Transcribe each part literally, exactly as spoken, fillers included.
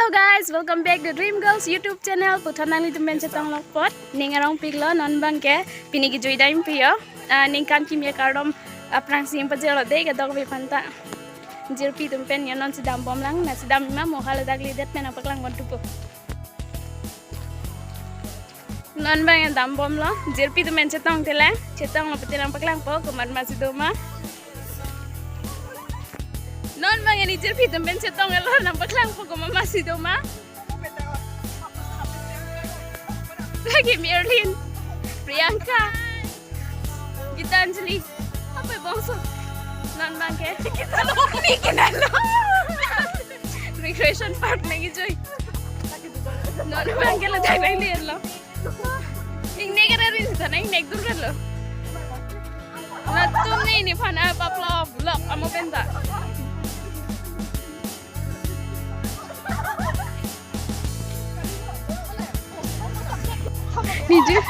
Guys, welcome back to Dream Girls YouTube channel. Puthot nanglitum pen chetong lok apot ning arongpiklo, non abangke pini kejui dam piyo. Ah, ningkan kimi akardom aphrangsi pajirlo dei kadokave aphanta. Jirpi atum pen ya non si dambomlang, na si dam ma mo hala dak lidet pen nangpaklang pontupo. Non abang dambomlo, jirpi atum pen chetong telang, chetonglo pute nangpaklangpo komat masi doma. Non abang ini jirpi atum pen chetonglo, nangpaklangpo komat masi doma. Lake Merlin, Priyanka, Gitanjali, apa bangso? Non abangke kita lo, ni kenal lo. Recreation park nangkejui. Non abangke ladak nanglelo. Ning nek ada rin sana, ning nek dur lo. Latum ni nephan apaplo vlog amo penta. Niji.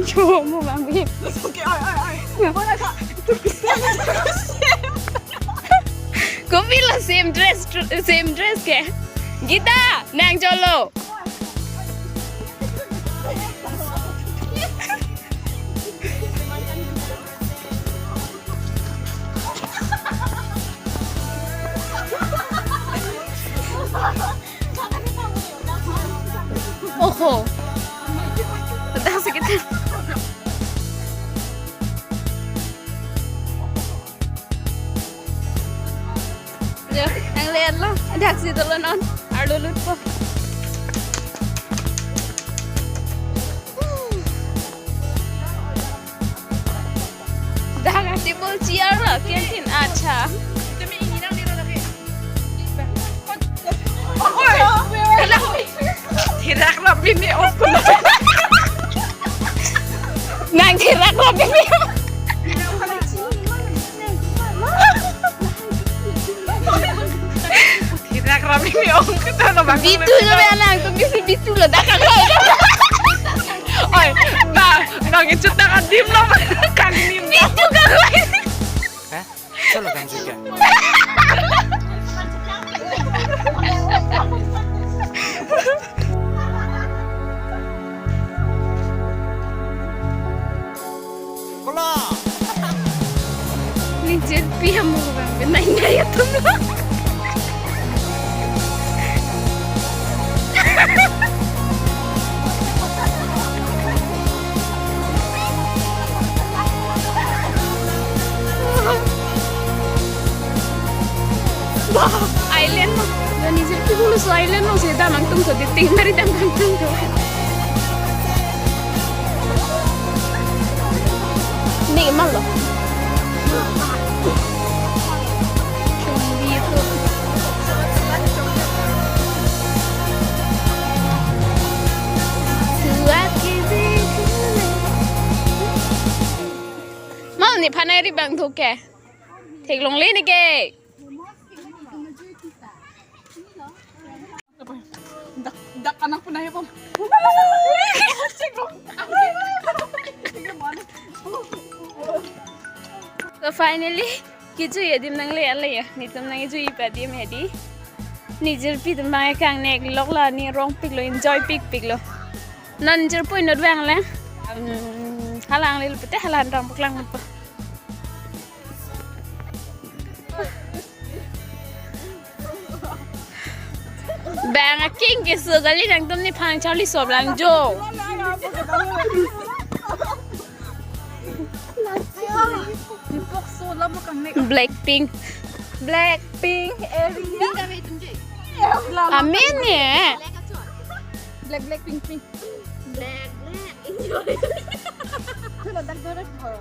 Yo, mo bang bip. Kopilo same dress, same dress ke. Gita, nang jolo. Oho. Pedas kita. Yo, nanglelo, adak si dolo non, arlo lutpo. Dak table chair lo, canteen, acha. Oi, hala. Thirak ra bini off ko. Nang thirak ra bini. Thirak ra bini off ko, tano bang. Bitu lo ya nang, tum bisi bitu lo, dak kang lo. Oi, bang, bang, itu tangan dim lo, kang dim. Bitu kang lo. Hah? Solo kan juga. Kola. Ni jirpi amo bang, benai nai atum lo. Bah, island lo. Doni je tu lo so island lo, si dam angtungso, di ting mari dam angtungso. Ni mal lo. Mau ni phanai ri bang thuke. Theklongle neke. Dak, dak anak pun ayo pom. So finally, kejui adim nangle ale ya. Netum nangkejui pen adim hedi. Ne jirpi atum bang kangnek lok la, ne rongpiklo, enjoy pikpiklo. Non jirpo inut bang le. Hmm, hala nanglelo pute hala nangpaklang po. Bang aking keso kali, nangtum nephan charli sop lang jo. Blackpink. Blackpink area. Amen ne. Black, black, pink, pink. Black, black. Enjoy. Chalo, dak dora thoro.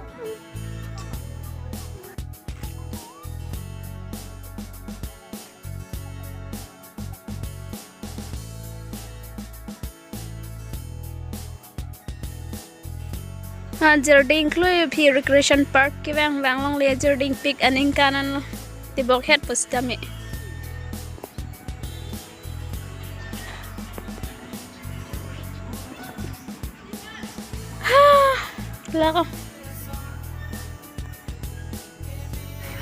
Ha, Jirding klui aphi recreation park kevang vang longle, Jirding pik aningkan an lo. Tibok het pusitame. Ha, lako.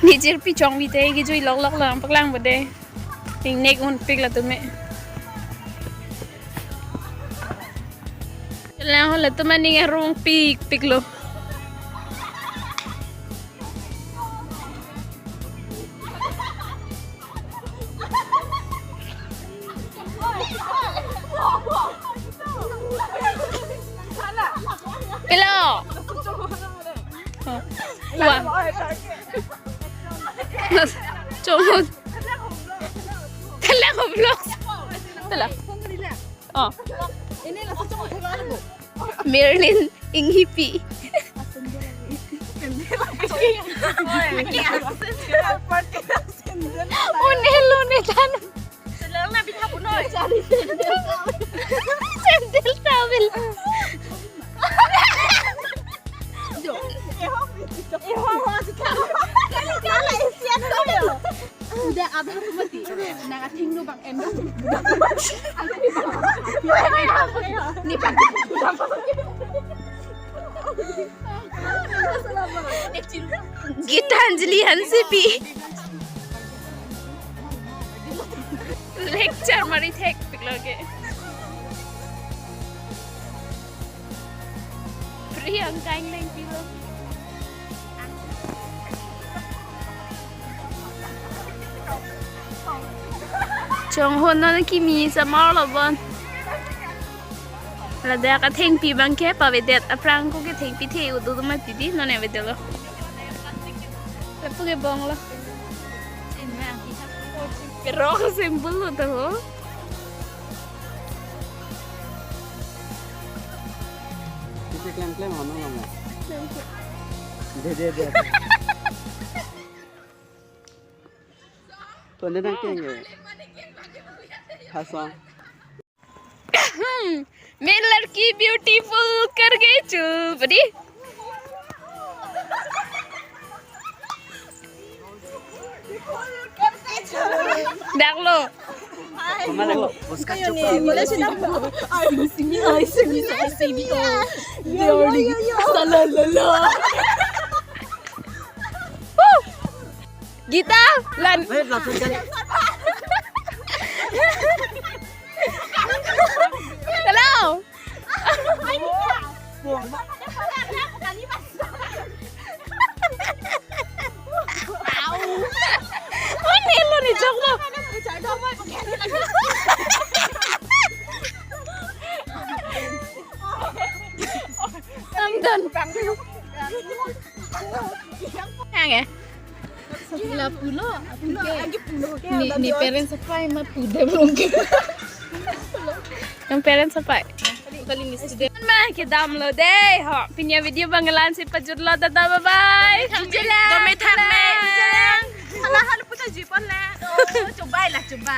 Jirpi chongvite kejui loklok lang paklang bade. Ingnek unpik latum me. Lang ho latum aning arong pikpiklo. Pilo. Wah. Chomot. Telang ho vlogs. Telang. Oh. Merlin Inghipi. Unel, unel tan. Sandal towel. Udah abang tuh mati. Nang ating lu bang endang. Ni bang. Gitanjali Hansepi. Lecture mari thekpiklo ke. Priyanka Engleng pilo. Chonghon non kimi samar lo bon. Ladak athengpi abang ke pavedet, aphrang ko ke thengpi the udu mati di non avedetlo. Lapu ke bonglo. Kerong symbol lo to ho. Kita klem-klem hono lo mo. De, de, de. Tone nang keng ye. Hasong. मैं लड़की ब्यूटीफुल कर गई चुप दी। Dak lo. Kemana lo? Boska cukup. Simi, simi, simi, simi, simi. Yo, yo, yo, yo. Salalala. Gita, lan. Wait, langsung cari. Hello. Au. Unel lo ni jok lo. I'm done. Hang eh. Sila pulo, pulo, lagi pulo ke. Ni, ni parents apa yang ma pude belum ke? Yang parents apa? Kali ni student. Ma kedam lo deh. Ho, pini avideo abang la-an si pajutlo, tata, bye bye. Kami thang me. Hala hala puta jipon le. Oh, coba lah, coba.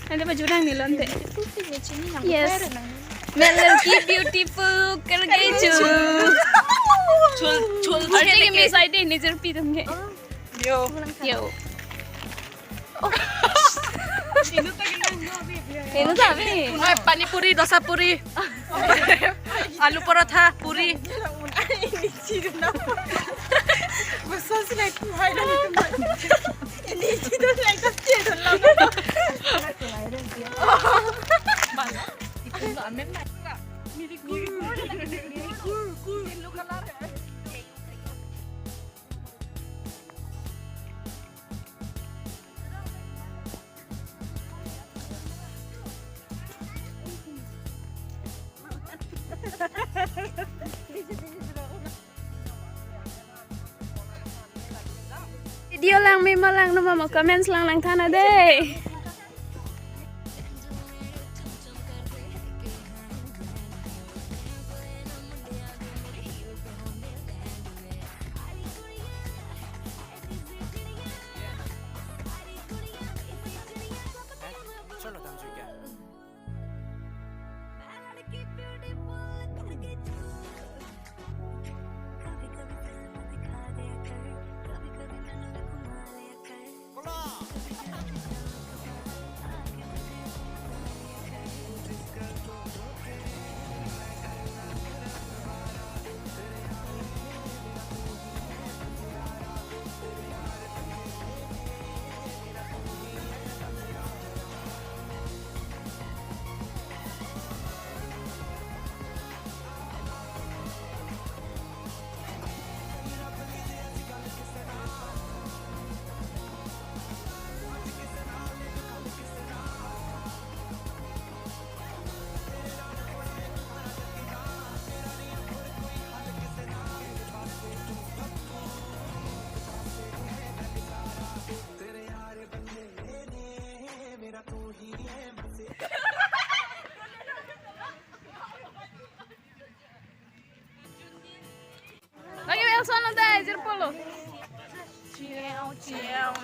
Nanti baju nang nilon te. Yes. मैं लड़की ब्यूटीफुल कर गई चुप. Chul, chul. Arje ke me sai de ni jirpi atum ke. Yo. Yo. Inu ta abi. Ai, pani puri, dosa puri. Alu paratha, puri. Ini sih dong. Ini sih dong, like, pasti ada lah. Itu lo amen lah. Mirip, mirip. Mirip, mirip. Yellow color. Video lang me ma langno ma mo, comments lang lang tha na dei.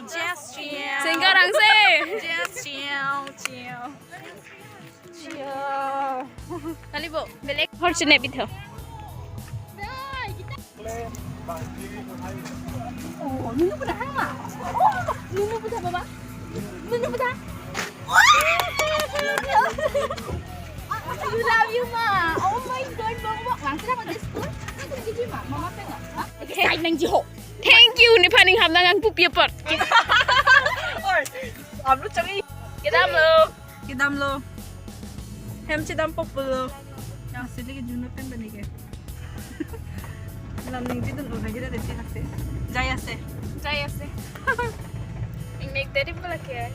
Just chill. Singer angse. Just chill, chill. Chill. Kali bo, belek horchine bitho. Oh, nunu pu dak hang ma. Oh, nunu pu dak, baba. Nunu pu dak. You love you, ma. Oh my God, baba. Langsung apa di school? Langsung di gym, ma. Mama pengen. Okay. Nangji ho. Thank you, nephan ning ham nang ang pupi apot. Oi, upload changi. Kedam lo. Kedam lo. Hem chedam pok pulo. Yang sili ke Juno pen bani ke. Lam ningjedun lo lagi dah desi nasi. Jaya se. Jaya se. Ingnek tadi pula ke.